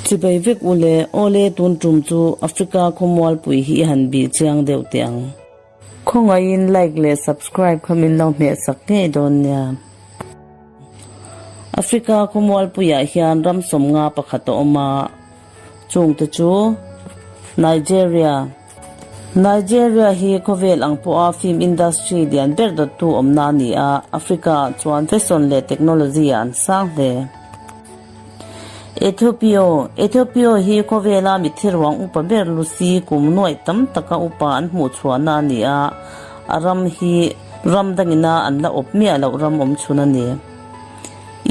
Chibai vek u le, awle tun tum chu Africa khawmualpui hi i han bih chiang deuh teh ang. Khawngaihin like leh subscribe kha min lo hmeh sak ngei dawn nia. Africa khawmualpuiah hian ram sawmnga pakhat a awm a, chungte chu Nigeria, Nigeria hi khawvel ang pawha film industry lian ber dawttu awmna a ni a, Africa-ah chuan fashion leh technology-ah an sang hle. Ethiopia, Ethiopia hi khawvela mitthi ruang upa ber Lucy kum nuaih tam taka upa an hmuh chhuahna a ni a, a ram hi ram dangina an la awp miah loh ram awm chhun a ni.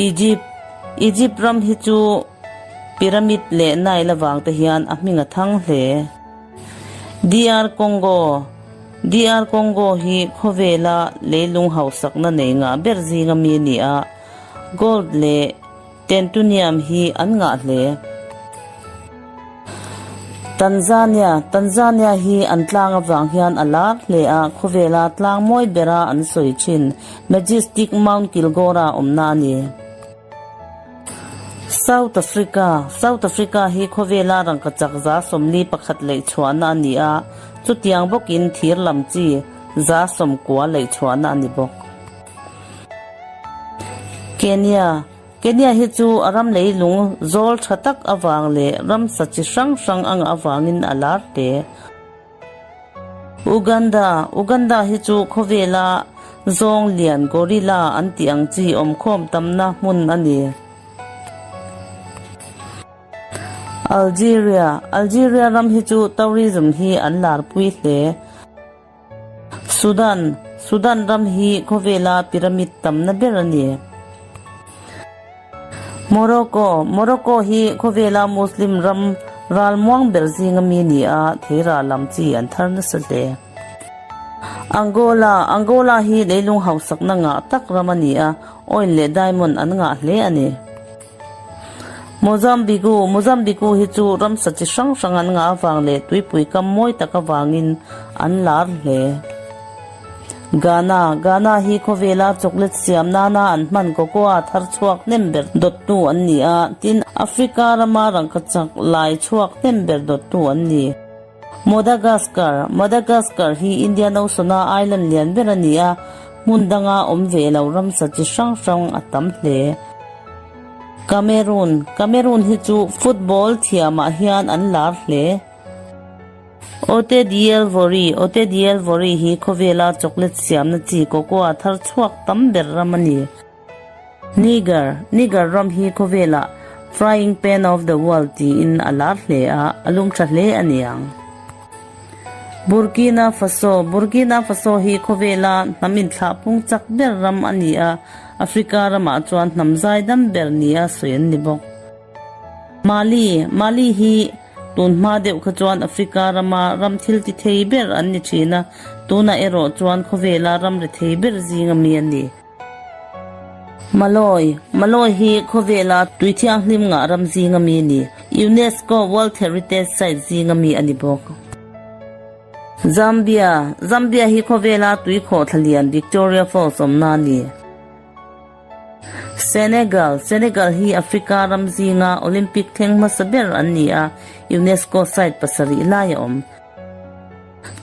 Egypt, Egypt ram hi chu pyramid leh Nile avang te hian a hming a thang hle. DR Congo, DR Congo hi khawvela leilung hausakna nei ngah ber zinga mi a ni a, gold leh tentunium hi an ngah hle. Tanzania, Tanzania hi an tlang avang hian a lar hle a, khawvela tlang mawi bera an sawi thin Majestic Mount Kilgora awmna a ni. South Africa, South Africa hi khawvela rangkachak 41 leih chhuahna a ni a, chutiang bawkin thir lam chi 90 leih chhuahna a ni bawk. Kenya, Kenya hi chu a ram leilung zawl tha tak avang leh ramsa chi hrang hrang anga avangin a lar hle. Uganda, Uganda hi chu khawvela zawng lian gorilla an tih ang chi awmkhawm tamna hmun a ni. Algeria, Algeria ram hi chu tourism hi an larpui hle. Sudan, Sudan ram hi khawvela pyramid tamna ber a ni. Morocco, Morocco hi khawvela Muslim ram ralmuang ber zinga mi a ni a, theira lam chi an thar nasa hle. Angola, Angola hi leilung hausakna ngah tak ram a ni a, oil leh diamond an ngah hle a ni. Mozambique, Mozambique hi chu ramsa chi hrang hrang an ngah avang leh tuipui kam mawi tak avangin an lar hle. Ghana, Ghana hi khawvela chocolate siam nana an hman cocoa thar chhuak hnem ber dawttu an ni a, tin Africa rama rangkachak lai chhuak hnem ber dawttu an ni. Madagascar, Madagascar hi Indian Ocean-a island lian ber a ni a, hmun danga awm ve lo ramsa chi hrang hrang a tam hle. Cameroon, Cameroon hi chu football thiamah hian an lar hle. Ote d'Ivoire, Ote d'Ivoire hi khawvela chocolate siamna chi cocoa thar chhuak tam ber ram a ni. Niger, Niger ram hi khawvela Frying Pan of the World tiin a lar hle a, a lum tha hle a ni ang. Burkina Faso, Burkina Faso hi khawvela hnam inthlah pung chak ber ram a ni a, Africa ramah chuan hnam zaidam ber nia sawi an ni bawk. Mali, Mali hi Tun hma deuh kha chuan Africa rama ram thil ti thei ber an ni thin a, tunah erawh chuan khawvela ram ri thei ber zinga mi a ni. Malawi, Malawi hi khawvela tui thianghlim ngah ram zinga mi a ni. UNESCO World Heritage Site zinga mi a ni bawk. Zambia, Zambia hi khawvela tui khawhthla lian Victoria Falls awmna a ni. Senegal, Senegal hi Africa ram zinga Olympic thleng hmasa ber an ni a, UNESCO site pasarih lai a awm.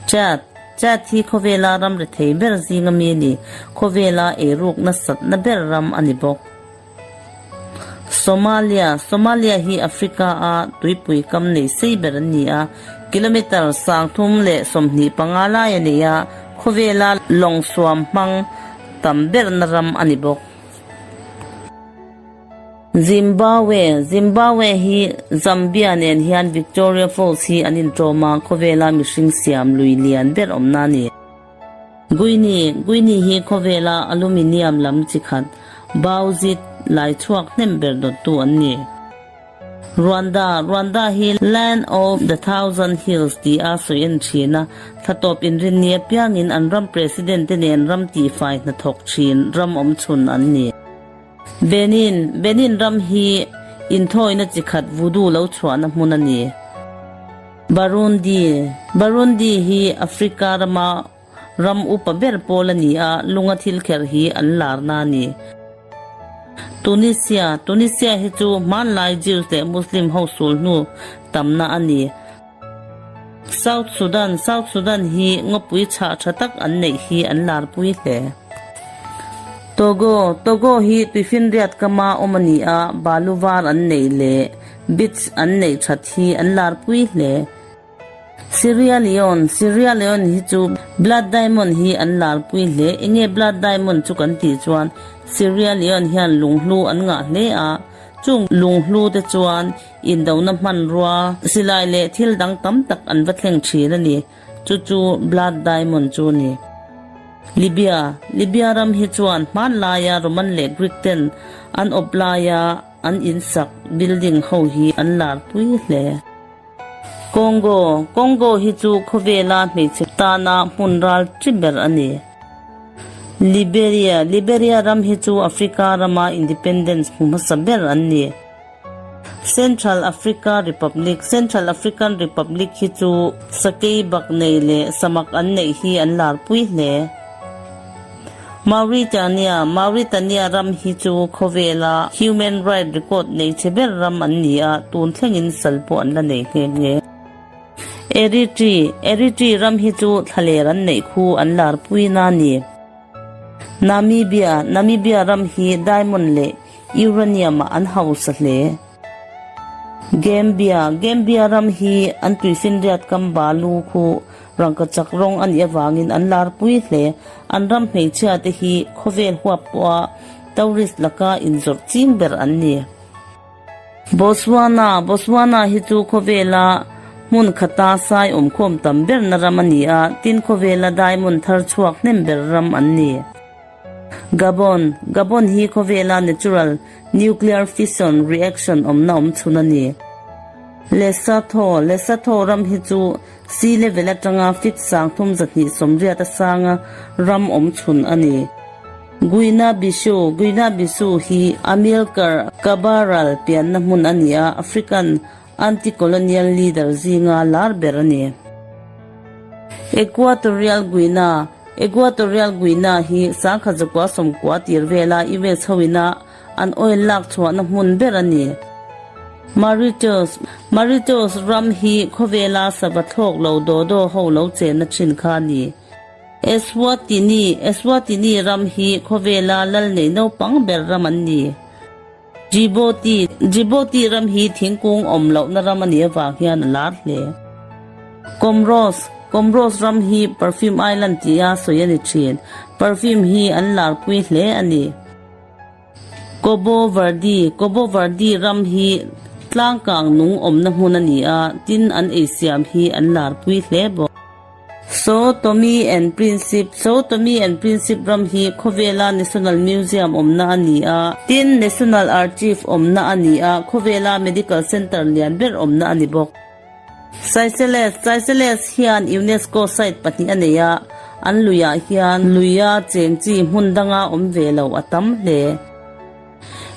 Chad, Chad hi khawvela ram rethei ber zinga mi a ni, khawvela eiruk nasatna ber ram a ni bawk. Somalia, Somalia hi Africa-a tuipui kam nei sei ber an ni a, kilometre 325 lai a nei a, khawvela lawng suam hmang tam berna ram a ni bawk. Zimbabwe, Zimbabwe hi Zambia nen hian Victoria Falls hi an inṭawm a, khawvela mihring siam lui lian ber awmna a ni. Guinea, Guinea hi khawvela aluminium lam chi khat, bauxite lai chhuak hnem ber dawttu an ni. Rwanda, Rwanda hi Land of the Thousand Hills ti a sawi en thin a, thlatawp inrinni apiangin an ram president te nen ram tihfai hnathawk thin ram awm chhun an ni. Benin, Benin ram hi inthawina chi khat voodoo lo chhuahna hmun a ni. Burundi, Burundi hi Africa rama Ram upa ber pawl a ni a, lunga thil kherh hi an larna a ni. Tunisia, Tunisia hi chu hmanlai Jews leh Muslim ho sul hnu tamna a ni. South Sudan, South Sudan hi ngawpui chhah tha tak an neih hi an larpui hle. Togo, Togo hi tuifinriat kama awm a ni a, balu var an neih leh beach an neih that hi an larpui hle. Sierra Leone, Sierra Leone hi chu Blood Diamond hi an larpui hle. Enge Blood Diamond chu kan tih chuan Sierra Leone hian lunghlu an ngah hle a, chung lunghlu te chuan indona hmanrua, silai leh thil dang tam tak an va thleng thin a ni. Chu chu Blood Diamond chu a ni. Libya, Libya ram hi chuan hmanlaia Roman leh Greek ten an awp laia an insak building ho hi an larpui hle. Congo, Congo hi chu khawvela hmeichhe tana hmun ral chi ber a ni. Liberia, Liberia ram hi chu Africa rama independence hmu hmasa ber an ni. Central Africa Republic, Central African Republic hi chu sakei bak nei leh samak an neih hi an larpui hle. Mauritania, Mauritania ram hi chu khawvela human right record nei chhe ber ram an ni a, tun thlengin sal pawh an la nei nghe nghe. Eritrea, Eritrea ram hi chu thlaler an neih khu an larpui na a ni. Namibia, Namibia ram hi diamond leh Uranium-ah an hausa hle. Gambia, Gambia ram hi an tuifinriat kam balu khu rangkachak rawng a nih avangin an larpui hle. An ram hmeichhia te hi khawvel huap pawha tourist laka inzawrh ching ber an ni. Botswana, Botswana hi chu khawvela hmun khata sai awmkhawm tam berna ram a ni a, tin khawvela diamond thar chhuak hnem ber ram an ni. Gabon, Gabon hi khawvela natural nuclear fission reaction awmna awm chhun a ni. Lesotho, Lesotho ram hi chu sea level atanga feet 3280 a sanga ram awm chhun a ni. Guinea-Bissau, Guinea-Bissau hi Amilcar Cabral pianna hmun a ni a, African anti-colonial leader zinga lar ber a ni. Equatorial Guinea, Equatorial Guinea hi sangkhat zakua sawmkua tir vela US hoina an oil lak chhuahna hmun ber a ni. Mauritius, Mauritius ram hi khawvela sava thlawk lo dodo ho lo chenna thin kha a ni. Eswatini, Eswatini ram hi khawvela lal neih naupang ber ram an ni. Djibouti, Djibouti ram hi thingkung awm lohna ram a nih avang hian a lar hle. Comoros, Comoros ram hi Perfume Island tia sawi a ni thin. Perfume hi an larpui hle a ni. Cabo Verde, Cabo Verde ram hi tlangkang nung awmna hmun a ni a, tin an eisiam hi an larpui hle bawk. Sao Tome and Principe, Sao Tome and Principe ram hi khawvela National Museum awmna a ni a, tin National Archive awmna a ni a, khawvela Medical Centre lian ber awmna a ni bawk. Seychelles, Seychelles hian UNESCO site pahnih a nei a, an luiah hian luia cheng chi hmun danga awm ve lo a tam hle.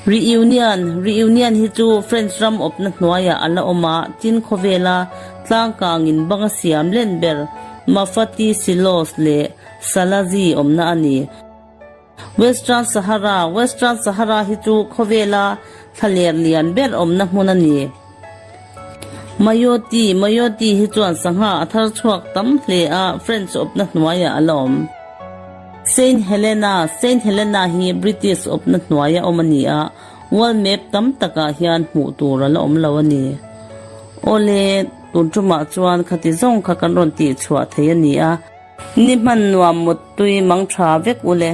Reunion, Reunion hi chu French ram awpna hnuaiah a la awm a, tin khawvela tlangkangin banga siam len ber Mafati Silos leh Salazi awmna a ni. Western Sahara, Western Sahara hi chu khawvela thlaler lian ber awmna hmun a ni. Mayotte, Mayotte hi chuan sangha a thar chhuak tam hle a, French awpna hnuaiah a la awm. Saint Helena, Saint Helena hi British awpna hnuaia awm a ni a, world map tam takah hian hmuh tur a la awm lo a ni. Awle, tun tumah chuan khati zawng kha kan rawn tihchhuah thei a ni a. Ni hman nuam muttui mang tha vek ule.